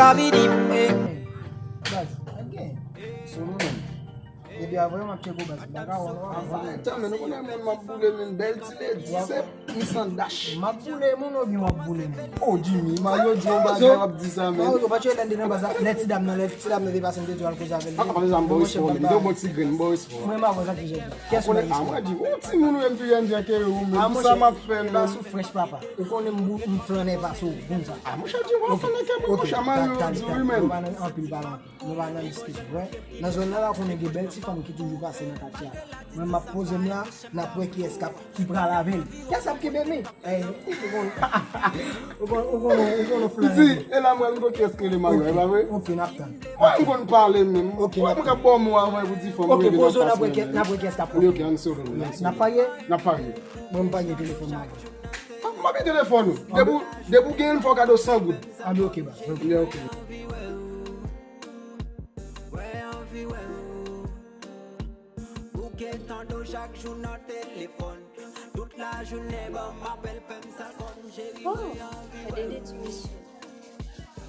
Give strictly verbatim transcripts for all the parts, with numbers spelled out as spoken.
Baz, ap gen. Sou nou menm. Depi avè m ap tcheke w, baz, m pa ka wè w. Anfan, tan, men nou konnen moun m ap boule, men bèl ti ledi, se m san dach. M ap boule moun oubyen w ap boule moun? Oh, Jimmy, Mario di yon bagay, w ap di sa, men. Mario, pa tcheke lè n te nan baz la, lè ti dam nan, lè ti dam nan te pase, m te di w al koze avè l. Ah, pa sa, m ba w espwa, men. M te yon bon ti grenn, m ba w espwa. Mwen, m ap wè sa ki jèn. Kiyès ou la, espwa? Ah, mwen di, yon timoun ou menm tou, Yann Jacques, ou menm, pou sa m ap fè, men. Ou konnen m bou-, m flannen pase w, konn sa. Ah, monchè, di w ap fè nan kè mwen, monchè, Mario di wi, men. Nou pa nan anpil pale ankò. Nou pa nan diskisyon, wè. Nan zòn nan la, konnen gen bèl ti fanm ki toujou pase nan katye a. Mwen, m ap poze m la, n ap wè kiyès k ap, ki pral avè l. Kiyès ap kenbe men? Ey, ou konn, ou konn, ou konn, ou konn flan. Di, e la, mwen, m konn kiyès ki rele Mario, e pa vre? Ok, n ap tann. Mwen, m konn pale menm. Ok, n ap tann. Mwen ka ba w mo avan pou di fanm. Ok, poze w, n ap wè kiyès k ap pran. Ok, ann sove. N ap parye? N ap parye. Mwen, m pa gen telefòn mwen. M ap gen telefòn ou. Depi w, depi w genyen l, fò w kado san goud. Anben, ok, baz. Anben, ok. Wè anvi wè ou. Ou gen tande w chak jou nan telefòn. Tout lajounen ban m apèl, fè m sa kòm cheri. Oh, mwen anvi wè ou. Gade de ti mesye.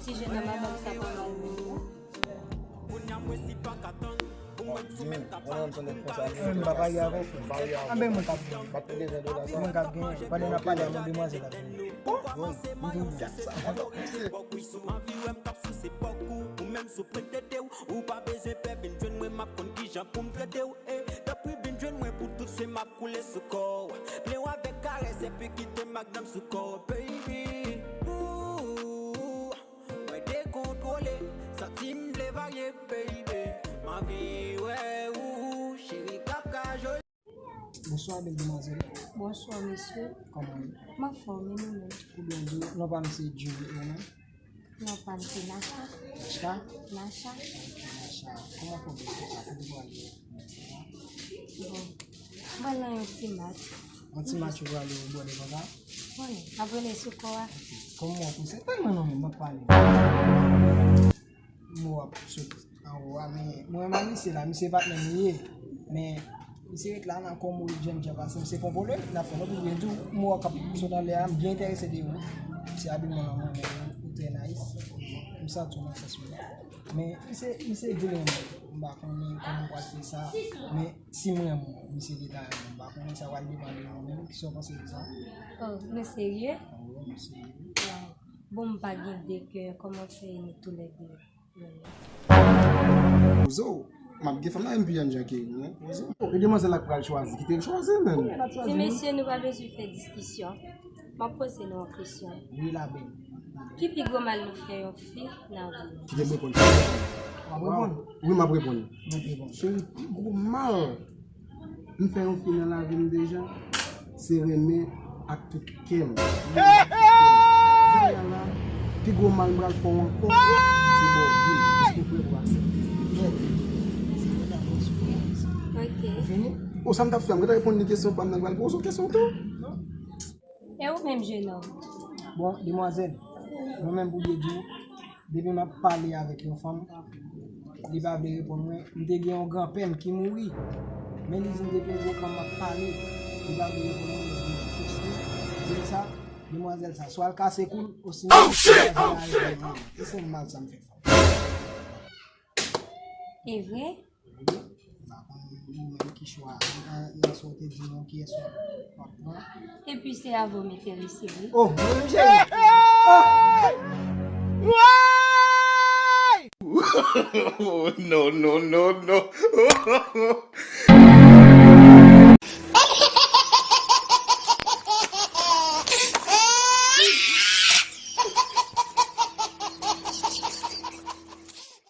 Ti jennonm nan ban m sa pa mal menm non. Kounye a mwen si pa ka tann. Pou mwen sou menm tap. Mwen pa pale avè w, frè. Anben, mwen k ap genyen. Mwen k ap genyen. Pandan n ap pale a yon demwazèl ap vini. Oh, wi, m te oubli sa. Bòkwi sou anvi wè m k ap souse bòk ou. Ou menm sou pwent tete w. Ou pa bezwen pè vin jwenn mwen, m ap konn kijan pou m trete w, eh. Tanpri vin jwenn mwen pou tout swen m ap koule sou kò w. Plen w avèk karès epi kite m ak danm sou kò w, baby. Ooh, mwen dekontwole, santi m vle varye, baby. M anvi wè ou, cheri k ap ka joli. Bonswa, bèl demwazèl. Bonswa, mesye. Kòman w ye? M anfòm, e nou menm? Ou byen di w, non pa m se Jimmy, ou menm? Non pa m se Nacha. Nacha? Nacha. Ok, Nacha. Kòman fè w bèl konsa? Kote w prale? Bon. M pral nan yon ti match. Yon ti match ou prale ou bwòde konsa? Wi, m ap rele sou kò a. Ok. Kòman w ap se tèlman non men m ap pale. Mo ap sot anwo a, men mwen renmen misye la, misye patnè m li ye. Men misye ret la nan kòm ou jèn jan pase, misye pran pwoblèm, n ap fè nou pou byen di w, mo k ap sot anlè a, m byen enterese de ou. Misye abiman lan mwen, men ou trè nice. M santi w nan sans ou la. Men misye, misye di l renmen w. M pa konnen kòman w pral fè sa, men si m renmen w, misye gentan renmen w. M pa konnen sa pral depann de ou menm, kisa w panse de sa? Oh, nou serye? Wi, nou serye. Bon, m pa gen de kè, kòman fè nou toulède? Poze w, m ap gen fanm la, m pi jèn ke ou, wi. Poze w. E demwazèl la k pral chwazi, kite l chwazi l menm. Ti mesye, nou pa bezwen fè diskisyon. M ap poze nou yon kesyon. Wi, la bèl. Ki pi gwo mal nou fè yon fi nan vi nou? Kite m reponn. W ap reponn? Wi, m ap reponn. Ok, bon. Cheri, pi gwo mal m fè yon fi nan lavi m deja, se renmen ak tout kè m. Kounye a la, pi gwo mal m pral fè w ankò, se ba w vi m, èske w prè pou w aksepte? Ok. Ou fini? O, sa m t ap fè, m gentan reponn li kesyon pa m nan, m pral poze w kesyon tou. E ou menm, jennonm? Bon, demwazèl, mwen menm pou byen di w, depi m ap pale avèk yon fanm, li pa vle reponn mwen, m te gen yon granpè m ki mouri. Men li di m depi m gen yon fanm m ap pale, li pa vle reponn mwen, men li di kèsyon. Di m sa, demwazèl sa, swa l kase kou l, osinon demwazèl la reponn mwen. E se mal sa m fè fanm. E vre? M pa konnen ou menm ki chwa, nan, nan sa w te di nou kiyès w ap pran. Epi se avè w m enterese wi. Oh, mwen menm cheri. Oh! Oh, no, no, no, no.